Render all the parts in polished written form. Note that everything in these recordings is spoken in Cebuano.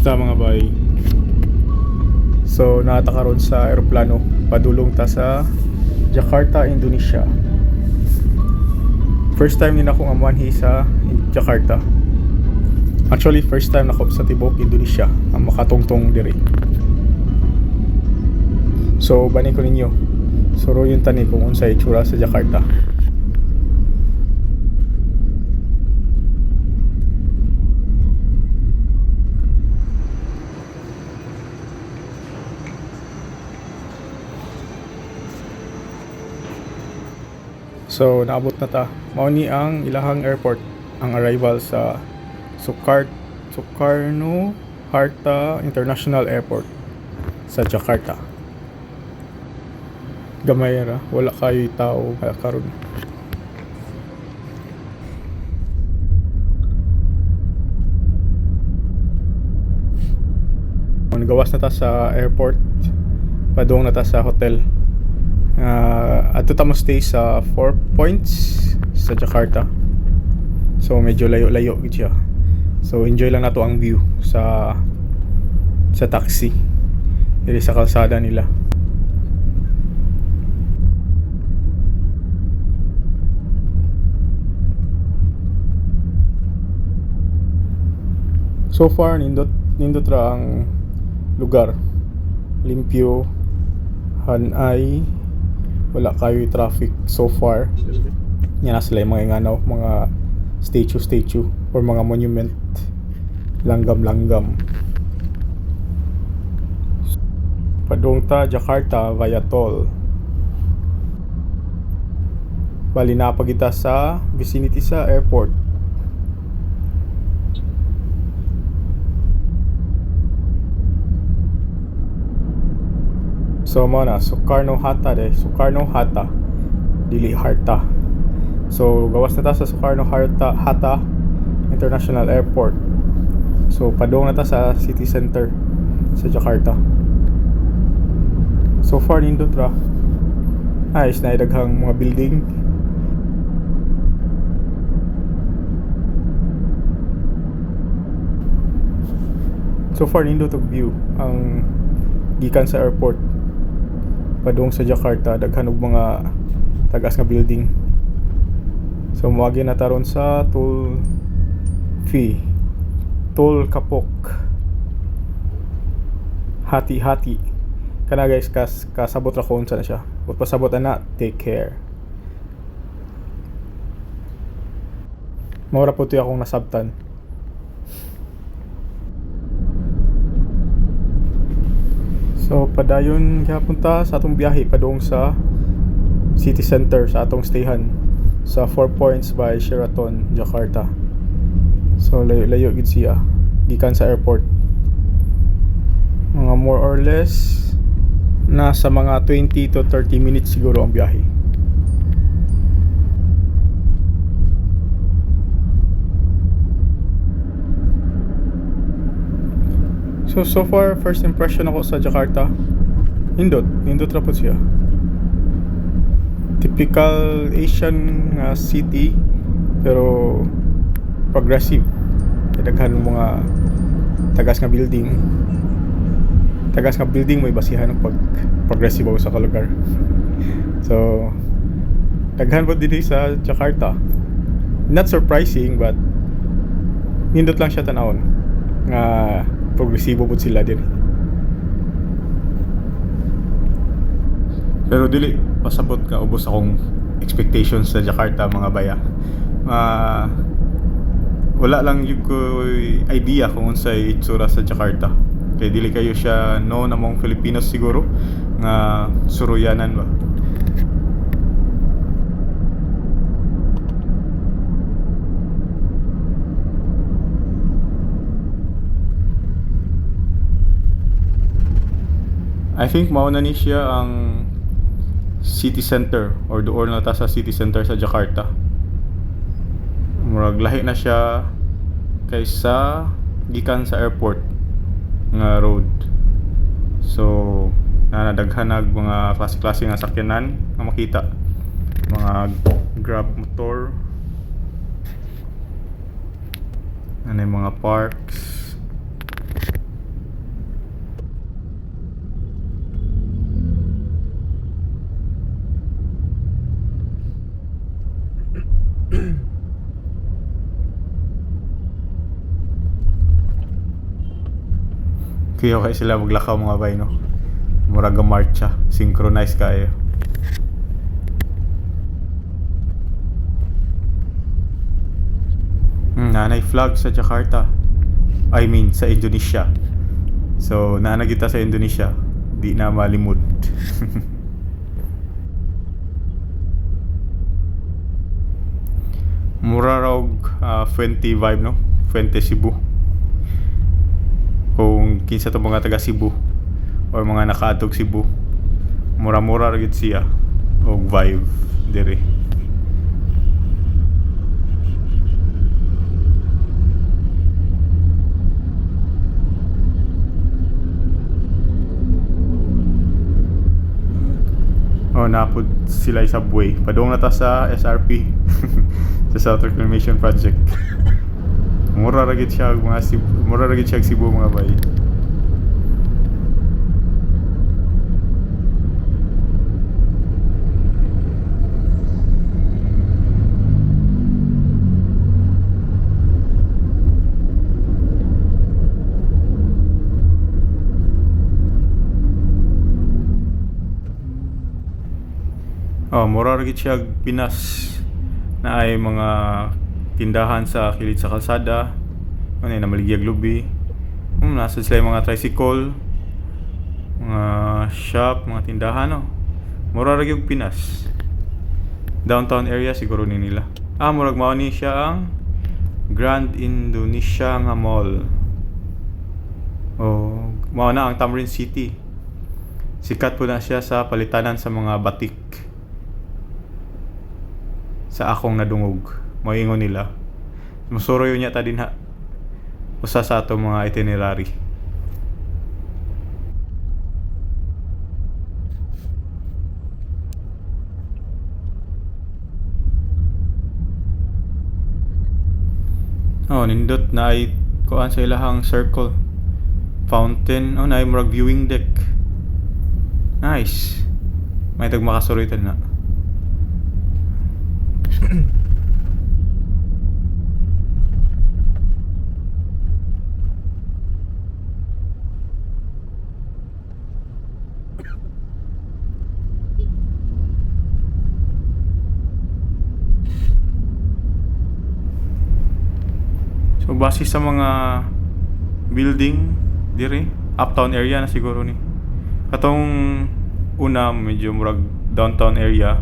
Kumusta, mga bay? So, naa ta karon sa eroplano. Padulong ta sa Jakarta, Indonesia. First time din ako nga muanhi sa Jakarta. Actually, first time nako sa tibuok Indonesia ang makatungtong diri. So, bani ko ninyo. Suroyon ta ni kung unsay itsura sa Jakarta. So, naabot na ta. Mao ni ang ilahang airport, ang arrival sa Soekarno Hatta International Airport sa Jakarta. Gamay ra, wala kayo'y tao karon. Nagawas na ta sa airport, padung na ta sa hotel. Adto ta mo stay sa 4 Points sa Jakarta. So medyo layo-layo gid siya. So enjoy lang nato ang view sa taxi diri sa kalsada nila. So far, nindot nindot ra ang lugar. Limpyo, hanay, wala kayo traffic so far. Yan na sila yung mga inganaw, mga statue statue or mga monument, langgam-langgam. Padung ta Jakarta via toll. Bali naa pa kita sa vicinity sa airport. So mao na Soekarno Hatta de, Soekarno Hatta, dili Harta. So gawas na ta sa Soekarno Hatta International Airport. So padung na ta sa city center sa Jakarta. So far, nindot ra. Ayos na daghang mga building. So far, nindot og view ang gikan sa airport padung sa Jakarta, daghan og mga tagas nga building. So moagi na ta ron sa toll fee. Toll Kapok. Hati-hati. Kana, guys, kasabot ra ko unsa na siya. But pasabot ana, take care. Mao ra po to akong nasabtan. So padayon gihapon ta sa atong biyahe padung sa city center sa atong stayhan sa 4 Points by Sheraton Jakarta. So layo-layo gid siya gikan sa airport. Mga more or less nasa mga 20 to 30 minutes siguro ang biyahe. So, so far, first impression ako sa Jakarta, nindot, nindot ra pud siya. Typical Asian nga city, pero progressive. Kay daghan mga tagas nga building. Tagas nga building may basihan ng pag progressive sa ka lugar. So, daghan po diri sa Jakarta. Not surprising, but nindot lang siya tanawon nga progresibo pud sila diri. Pero dili pasabot ka ubos akong expectations sa Jakarta, mga baya. Wala lang jud ko idea kung unsay itsura sa Jakarta. Kay dili kayo siya known among Filipinos siguro nga suruyanan ba. I think mao na ni siya ang city center or duol na ta sa city center sa Jakarta. Murag lahi na siya kaysa gikan sa airport nga road. So, nanadaghan nag mga klase-klase nga sakyanan nga makita. Mga Grab motor. Ano yung mga parks. Kuyaw kay sila maglakaw, mga bay, no. Murag marcha, synchronize kayo. Nanay flag sa Jakarta. I mean, sa Indonesia. So, naa na kita sa Indonesia. Di na malimud. Mura raw Fuente vibe, no? Fuente Cebu. Kung kinsa to mga taga Cebu or mga nakaadtog Cebu, mura-mura ra gyud siya og vibe diri. Oh, napud sila sa subway. Padung na ta sa SRP, sa South Reclamation Project. Mura ra gyud siya og mga Cebu, mura ra gyud siya og Cebu, mga bay. Oh, mura ra gyud siya og Pinas na ay mga tindahan sa kilid sa kalsada. Ano na namaligyag lubi. Nasa sila yung mga tricycle, mga shop, mga tindahan, no. Mura ra gyud Pinas. Downtown area siguro ni nila. Ah, murag mao ni siya ang Grand Indonesia nga mall. Oh, mao na ang Thamrin City. Sikat po na siya sa palitanan sa mga batik. Sa akong nadungog, moingon nila. Musuroy niya ta din ha. Usa sa ato mga itinerary. Oh, nindot na ay kuan sa ilahang circle. Fountain, oh, na ay murag viewing deck. Nice. May tag makasuroy na. So base sa mga building dire, uptown area na siguro ni. Katong una medyo murag downtown area.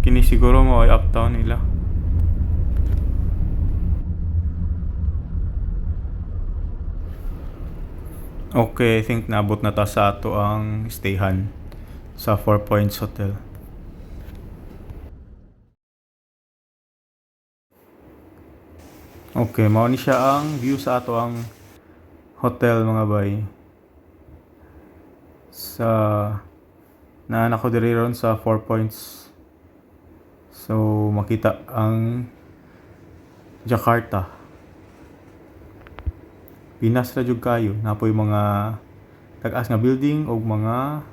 Kini siguro mo ay uptown nila. Okay, I think naabot na ta sa ato ang stayhan sa Four Points Hotel. Okay, mao ni siya ang view sa ato ang hotel, mga bay. Sa naa ko diri ron sa Four Points. So makita ang Jakarta. Pinas ra jud kayo. Napoy mga tag-as nga building og mga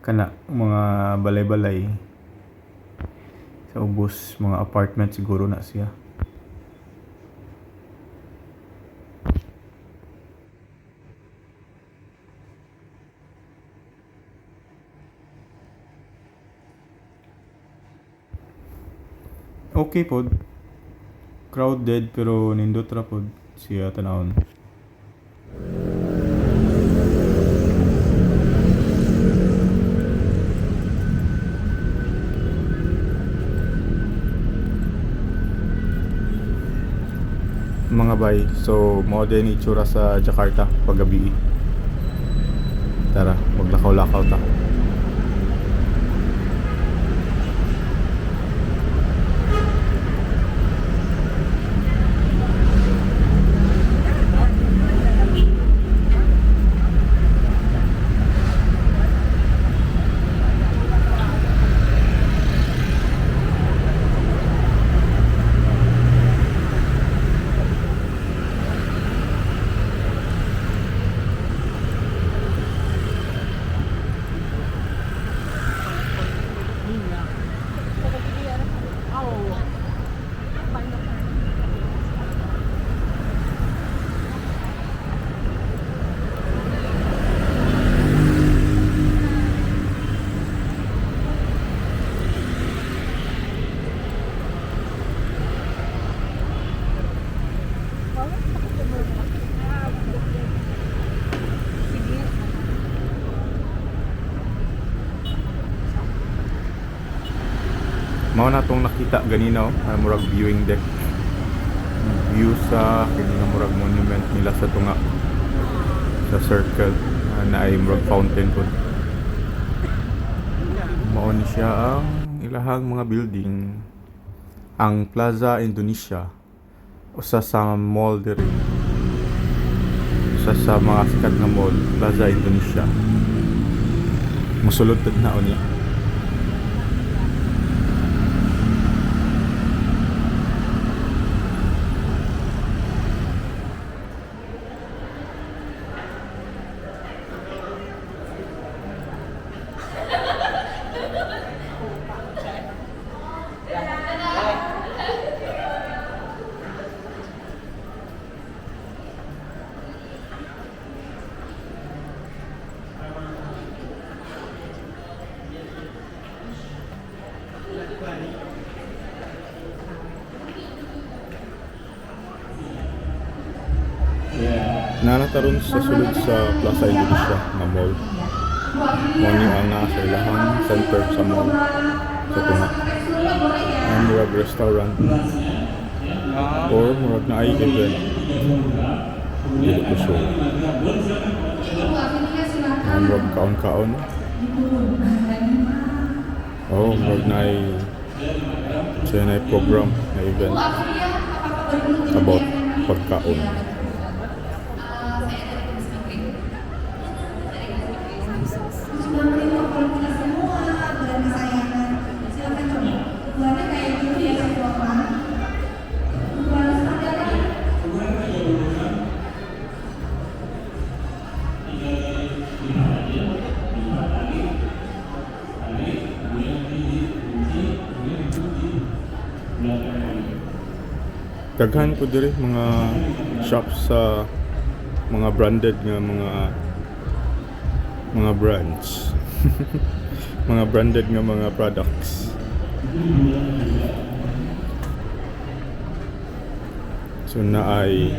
kana mga balay-balay. Sa ubos mga apartment siguro na siya. Okay pod. Crowded pero nindot ra pod siya tanawon. Mga bay, so mao din itsura sa Jakarta paggabi. Tara, maglakaw-lakaw ta. Mao na tong nakita ganina, oh, ah, murag viewing deck. View sa kini nga murag monument nila sa tunga sa circle, ah, na ay murag fountain pod. Mao ni siya ang ilahang mga building, ang Plaza Indonesia, usa sa mall diri, usa sa mga sikat nga mall, Plaza Indonesia. Mosulod tad na unya. Naa na ta ron sa sulod sa Plaza Indonesia nga mall. Mao ni ang naa sa ilahang center sa mall sa tunga. Ang murag restaurant or murag naay event. Dili ko sure. Ang murag kaon-kaon. Oh, murag naay siya naay program na event about pagkaon. Cuma menerima kita semua bulan kesayangan. Silakan coba. Ukurannya kayak gitu ya, satu orang. Ukurannya seperti apa? Daghan ko diri mga shops sa mga branded nga mga brands, mga branded nga mga products. So naay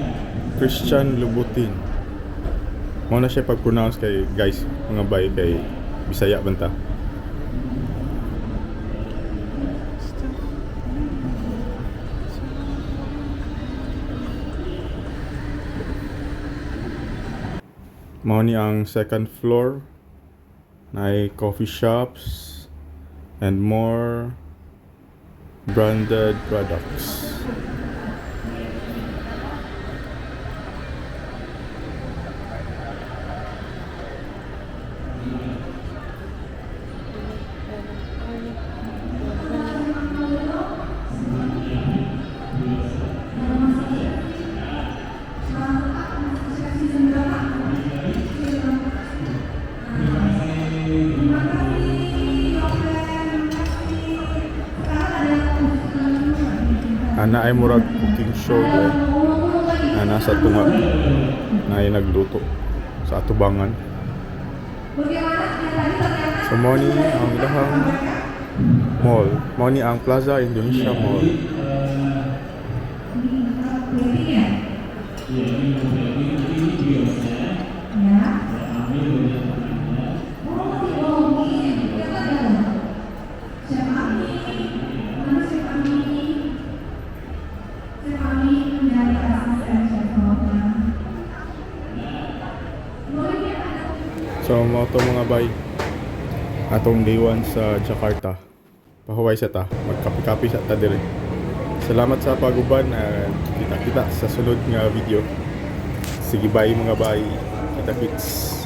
Christian Louboutin. Mao na siya pag-pronounce kay guys, mga bay, kay Bisaya banta. Mao ni ang second floor na coffee shops and more branded products. Ana ay murag cooking show eh. Ana sa tunga na ay nagluto sa atubangan. So mao ni ang ilahang mall. Mao ni ang Plaza Indonesia Mall. Ya. Oh, mungkin. Chef Ami, mana Chef Ami? Chef Ami dari asisten Chef Mona. Boleh ya ada So mao to, mga bay. Atong day 1 sa Jakarta. Pahuway sa ta, magkape-kape sa ta dire. Salamat sa paguban, kita-kita sa sunod nga video. Sige, bye mga bay. Kita kits.